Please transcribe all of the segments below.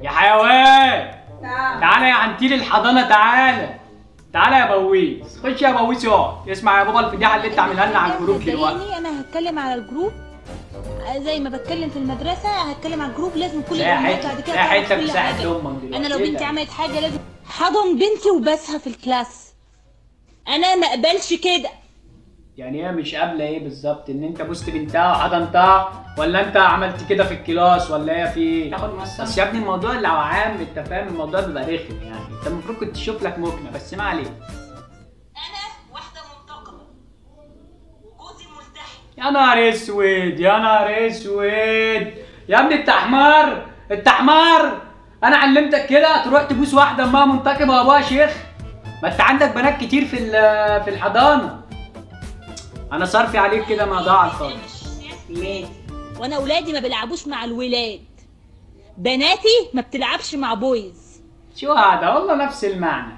يا حيوان. تعالى يا عنتيل الحضانة، تعالى تعالى يا بويس، خش يا بويس اقعد، اسمع يا بابا الفضيحة اللي انت عاملها لنا على ال group دلوقتي. انا هتكلم على ال group زي ما بتكلم في المدرسة، هتكلم على ال group، لازم كل الامهات بعد كده تعرف كل حاجة. انا لو بنتي عملت حاجة لازم حضن بنتي وبسها في ال class، انا ما اقبلش كده. يعني هي مش قابله ايه بالظبط؟ ان انت بوست بنتها وحضنتها، ولا انت عملت كده في ال class، ولا هي في ايه؟ تاخد مصر. بس يا ابني الموضوع اللي عام انت فاهم، الموضوع بيبقى رخم يعني، انت المفروض كنت تشوف لك مكنه، بس ما علينا. انا واحدة منتقمه وجوزي ملتحي. يا نهار اسود يا نهار اسود يا ابني، انت حمار، انت حمار. انا علمتك كده تروح تبوس واحدة امها منتقمه وابوها شيخ؟ ما انت عندك بنات كتير في الحضانة. انا صرفي عليك كده ما ضاع الفاضي. ليه؟ وانا اولادي ما بيلعبوش مع الولاد، بناتي ما بتلعبش مع boys. شو هذا؟ والله نفس المعنى.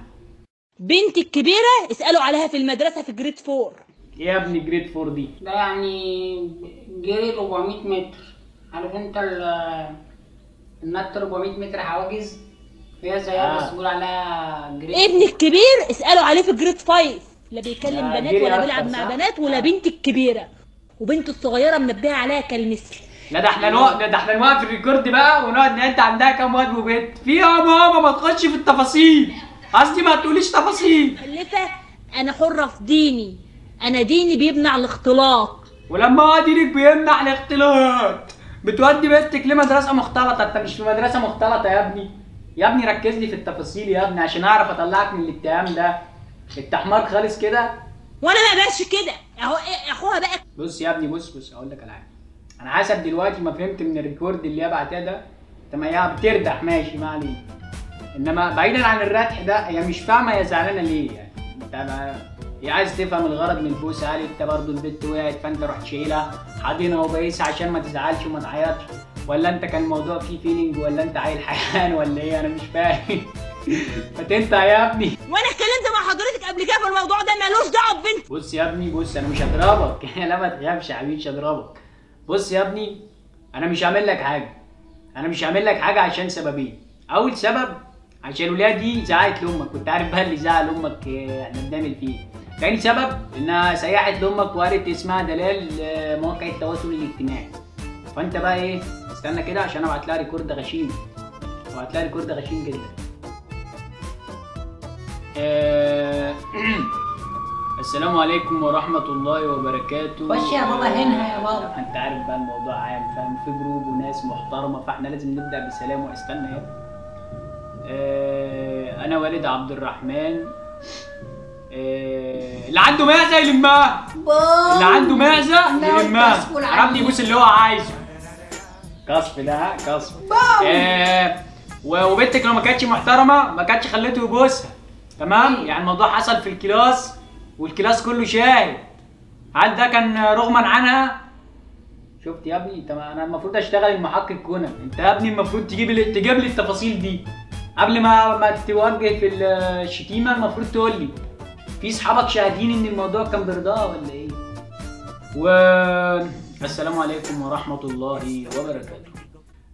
بنتي الكبيرة اسالوا عليها في المدرسة في grade 4. ايه يا ابني grade 4 دي؟ ده يعني جري 400 متر، عارف انت النط 400 متر حواجز فيها زيها، بس بيقول عليها grade. ابني الكبير اسالوا عليه في grade 5، لا بيكلم بنات ولا بيلعب مع بنات ولا بنتي الكبيرة، وبنته الصغيرة منبهه عليها كالمثل. لا ده احنا ده احنا نوقف ال record بقى ونقعد نعد عندها كام واد وبنت. في يا ماما ما تخش في التفاصيل، قصدي ما تقوليش تفاصيل. مخلفه، انا حره في ديني، انا ديني بيمنع الاختلاط. ولما هو دينك بيمنع الاختلاط بتودي بنتك لمدرسة مختلطة؟ انت مش في مدرسه مختلطة يا ابني. يا ابني ركز لي في التفاصيل يا ابني عشان اعرف اطلعك من الاتهام ده. انت حمار خالص كده. وانا ما اقبلش كده، اهو اخوها بقى. بص يا ابني، بص بص اقول لك على حاجة. انا حسب دلوقتي ما فهمت من ال record اللي هي بعتاه ده، انت ما هي بتردح ماشي ما علينا، انما بعيدا عن الردح ده هي مش فاهمه هي زعلانة ليه يعني. انت هي عايز تفهم الغرض من البوسه، هل انت برضه البت وقعت فانت رحت شايلها حاضنها وبايسها عشان ما تزعلش وما تعيطش، ولا انت كان الموضوع فيه feeling، ولا انت عيل حيان ولا ايه؟ انا مش فاهم. فتنت يا ابني. وانا اتكلمت مع حضرتك قبل كده في الموضوع ده، مالوش دعوه ببنتي. بص يا ابني بص، انا مش هضربك. لا ما تخافش يا حبيبي مش هضربك. بص يا ابني، انا مش هعمل لك حاجة، انا مش هعمل لك حاجة عشان سببين. اول سبب عشان الوليه دي زعقت لامك، كنت عارف بقى اللي زعق لامك احنا بنعمل فيه. تاني سبب انها سيحت لامك وقالت اسمها دلال مواقع التواصل الاجتماعي. فانت بقى ايه، استنى كده عشان ابعت لها record غشيم، ابعت لها record غشيم جدا. السلام عليكم ورحمة الله وبركاته. خش يا بابا هنا يا بابا. انت عارف بقى الموضوع عام، فاهم، في group وناس محترمة، فاحنا لازم نبدأ بسلام. واستنى يا انا والد عبد الرحمن. اللي عنده معزة يلمها، اللي عنده معزة يلمها، عرفني يبوس اللي هو عايزه. قصف ده قصف. وبنتك لو ما كانتش محترمة ما كانتش خليته يبوسها، تمام؟ يعني الموضوع حصل في ال class وال class كله شاهد. هل ده كان رغما عنها؟ شفت يا ابني، انت انا المفروض اشتغل المحقق كونان. انت يا ابني المفروض تجيب لي التفاصيل دي قبل ما توجه في الشتيمة. المفروض تقول لي في اصحابك شاهدين ان الموضوع كان برضاها ولا ايه؟ و السلام عليكم ورحمة الله وبركاته.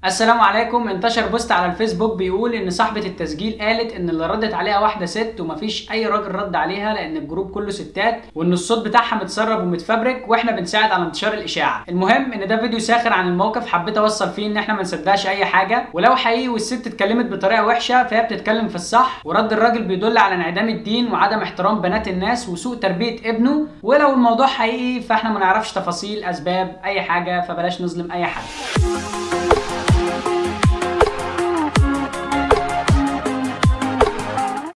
السلام عليكم. انتشر post على الفيسبوك بيقول ان صاحبة التسجيل قالت ان اللي ردت عليها واحدة ست ومفيش اي راجل رد عليها لان ال group كله ستات، وان الصوت بتاعها متسرب ومتفبرك، واحنا بنساعد على انتشار الاشاعة. المهم ان ده فيديو ساخر عن الموقف، حبيت اوصل فيه ان احنا ما نصدقش اي حاجة، ولو حقيقي والست اتكلمت بطريقة وحشة فهي بتتكلم في الصح، ورد الراجل بيدل على انعدام الدين وعدم احترام بنات الناس وسوء تربية ابنه. ولو الموضوع حقيقي فاحنا ما نعرفش تفاصيل اسباب اي حاجة، فبلاش نظلم اي حد.